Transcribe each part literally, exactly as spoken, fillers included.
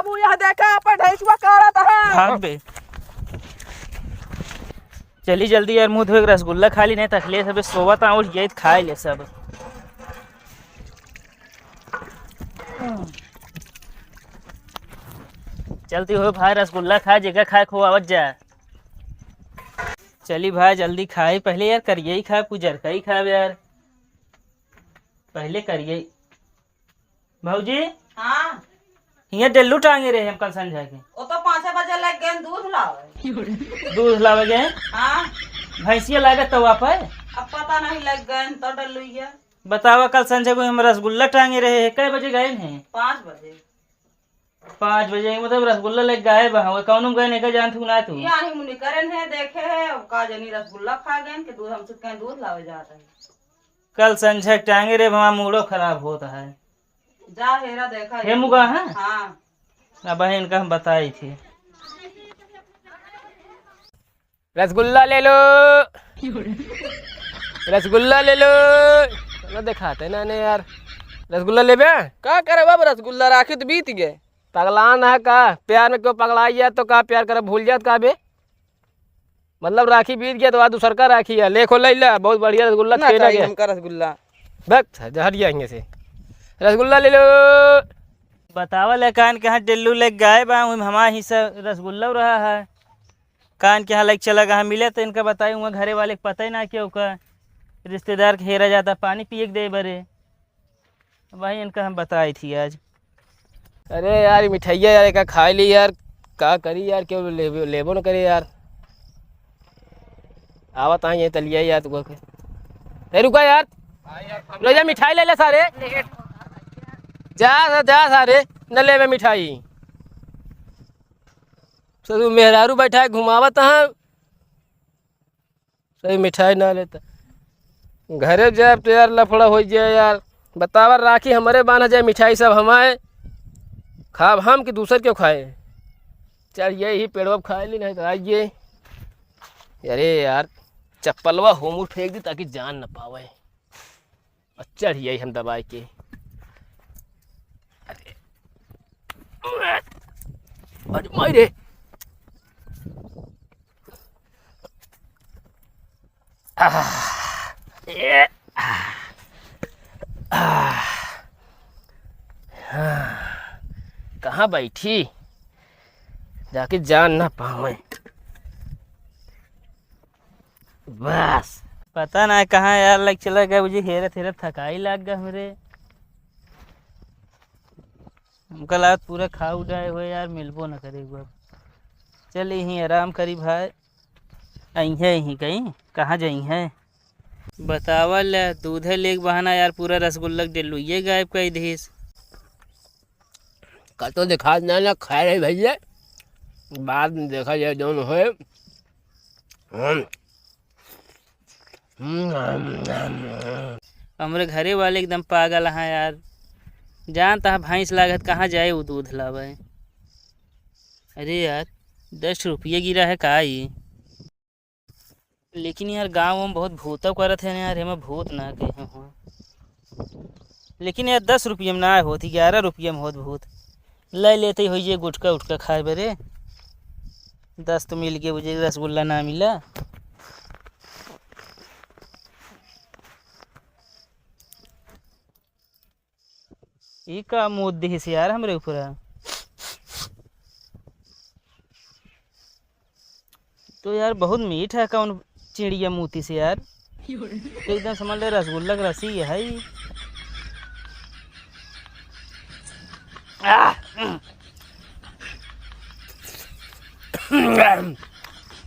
तू यह देखा, अपन भैंसवा काढ़त है। भाग बे। चली जल्दी यार, मुँह धोए के रसगुल्ला खा ली, नहीं तकले सबे सोवत आ, उठ जाई त खाए ले सब। चलती हो भाई, रसगुल्ला खा, जेका खाए खो आवत जा। चली भाई, जल्दी खाई, पहले यार करिए ही खाए, पुजर का ही खाए यार, पहले करिए। भौजी, हाँ। हियाँ डेल्लू टांगे रहे हम कल संझा के। वो तो पाँचे बजे लग गए दूध लावे। दूध लावे गए? हाँ। भैंसिया लागत तो वापस? अब पता नहीं लग गए तो डेल्लू ये। बतावा, कल संझा को हम रसगुल्ला टांगे रहे हैं, कै बजे गए हैं? पाँच बजे। पाँच बजे, मतलब रसगुल्ला लेके गायब है, कौनो में गए नहीं का जानत हूँ ना तू? यहाँ ही मुनि करन है, देखे है, अब का जानी रसगुल्ला खा गए कि दूध, हम चुप कहें दूध लावे जात है। कल संझा टांगे रहे, हमारा मूडो खराब होता है। जा हेरा देखा हे ये। मुगा, हाँ? हाँ। अब इनका हम बताई थी। रसगुल्ला ले लो, रसगुल्ला ले लो। चलो दिखाते ना ने यार, रसगुल्ला लेबे? का करे बाबू, रसगुल्ला राखी तो बीत गए। पगलान है का? प्यार में क्यों पगलाई जात, तो का प्यार करे भूल जात का बे? मतलब राखी बीत गया तो आज दूसर का राखी है, ले खो ले ला, बहुत बढ़िया रसगुल्ला ना छेना चाहिए गया। हमका रसगुल्ला। बक, जहर गया हियाँ से। रसगुल्ला ले लो। बतावा ले कान कहाँ डेल्लू ले गायब आ, उइम हमार हिस्सा रसगुल्ला रहा है। कान के यहाँ लाइक चला गया मिले तो इनका बताई, हुआ घरे वाले के पता ही ना कि ओका रिश्तेदार के हेरा जाता पानी पिए के दे बरे। वही इनका हम बताई थी आज। अरे यार, ई मिठाइया यार, एका खाए ली यार, का करी यार, क्यों लेबो, लेबो न करे यार। आवत हाँ ये तलिया यार, तुका के। ए, रुका यार, ले जा मिठाई ले ले सारे। जा, जा सारे, न लेबे मिठाई। ससुर मेहरारू बैठा है, घुमावत हाँ। सही मिठाई ना लेता। घरे जाब तो यार लफड़ा हो जाए यार। बतावा, राखी हमरे बान्हा जाए, मिठाई सब हमाए। खाब हम कि दूसर क्यों खाए? चल यही पेड़वा पे खाए ली, नहीं तो आइए। अरे यार, चप्पलवा होमुर फेंक दी ताकि जान न पावे। और चढ़ जाई हम दबाए के। अरे, अरे माई रे। आह, ए, आह, आह, हाँ, कहाँ बैठी? जाके जान ना पावे। बस। पता ना कहाँ यार लग चला गया, मुझे हेरत हेरत थकाई लाग गया हमरे। हमका लागत पूरा खा उड़ाए हुए यार, मिलबो न करे हुआ। चल यहीं आराम करी भाई, अइहे यहीं कहीं, कहाँ जइहे? बतावा ले, दूधे लेके बहाना यार, पूरा रसगुल्ला के डेलुइये गायब कर दीस। कल तो देखा ना, ना खाए रहे भैया, बाद में देखा जाए जौन होए। हम हमरे घरे वाले एकदम पागल हैं यार, जानता है भैंस लागत कहाँ जाए वो दूध लावे। अरे यार, दस रुपये गिरा है का ये? लेकिन यार गाँव में बहुत भूत करत है ना यार, हमें भूत ना कहे हो। लेकिन यार दस रुपये में ना होत, ग्यारह रुपये में होत भूत। ले लेते हो ये गुटखा उटखा खाए बरे। दस तो मिल गए, मुझे रसगुल्ला ना मिला। ई का मूत दिहिस यार हमरे ऊपर। तो यार बहुत मीठ है, कौन चिड़िया मूती से यार। तो एकदम समझ ले रसगुल्ला के रसी है ई। आह!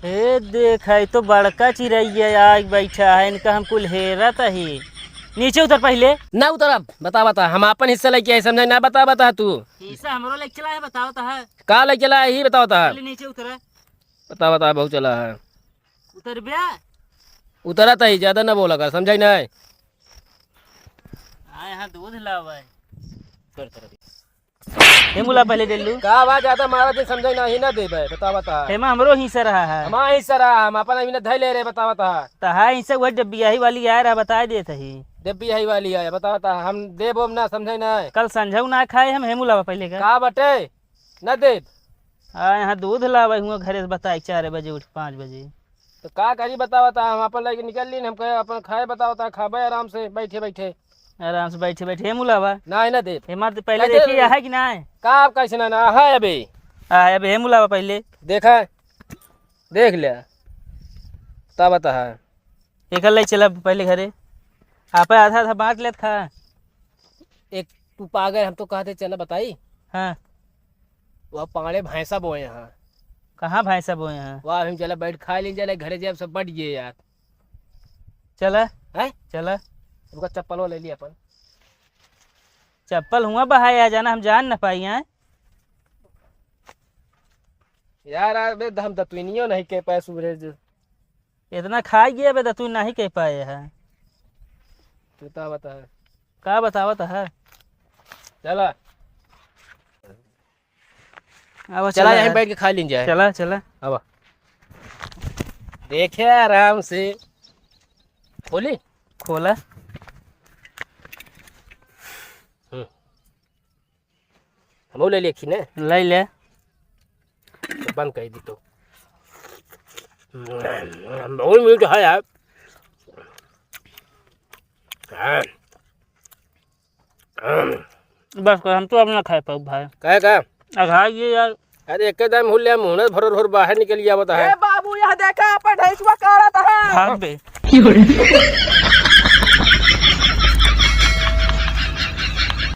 ए देख, है तो बड़का चिरैया आग बैठा है, इनका हम कुल हेरत ही। नीचे उतर पहले। ना उतरब, बता, बता, हम आपन हिस्सा लेके आए, समझे ना, बता, बता तू। हिस्सा हमरो लेके चला है, बताओ तो है। का लेके चला है, ही बताओ तो है। पहले नीचे उतरा। बता, बता, बहुत चला है। उतर बे। उतरा तो ही, ज्यादा ना बोला कर, समझाई ना। हाँ, यहाँ दूध लावा है। कर, कर। हे मुला पहले डेलू। का बा ज्यादा मारा दिन समझाई ना, ही ना देबे, बता, बता। हेमा हमरो हिस्सा रहा है। हमारा हिस्सा रहा, हम अपन अभी ना धै ले रहे, बता, बता। तहा हिस्सा वह डब्बियाही वाली आए रहा, बताए देत ही। डब्बियाही वाली आए, बता, बता, हम देबो ना, समझाई ना। कल संझा ना खाए हम, हे मुला पहले का। का बटे? ना देब। आ, यहाँ दूध लावे हुआ घरे से, बताई, चार बजे उठ, पाँच बजे। तो का करी, बतावा ता, हम अपन लेके निकल लीन, हम कहे अपन खाए, बतावा ता, खाबे आराम से, बैठे बैठे। आराम से बैठे बैठे, हे मुलावा। ना, ना देब। हे मार, पहले ना देब। देखी, है कि ना है? का आप कैसे ना, ना है अबे? आ, अबे, हे मुलावा, पहले। देखा, देख ले, तब बता है। एकर ले चला पहले घरे, आप आधा आधा बांट लेत खा। एक तू पागल, हम तो कहते चला बताई। हाँ। वह पाड़े भैंसा बोए हैं। कहाँ भैंसा बोए हैं? वह हम चला बैठ खा ली, चला घरे जाए, सब बट गए यार। चला। हैं? चला। उनका चप्पलो ले लिया अपन। चप्पल हुआ बहाया जाना, हम जान न पाई हैं। यार, अबे हम दतुइनियो नहीं के पाए सूरज। इतना खाई गया बे, दतुइन नहीं कह पाए है। तू का बता? का बतावत है? चला। अब चला, चला यहीं है। बैठ के खा लीन जाए। चला, चला। अब देखे आराम से। खोली? खोला। हम्म। हमहू ले लेखी ने। ले ले। बंद कर दी तो। बहुत मीठ है यार। हाँ। बस कर, हम तो अब ना खाए पाऊ भाई। काहे का? अघा ये यार। अरे एक दाम हो ले, मुहना भरल भर बाहर निकल गया बता है। ए बाबू, यह देखा, अपन भैंसवा काढ़त है। भाग बे।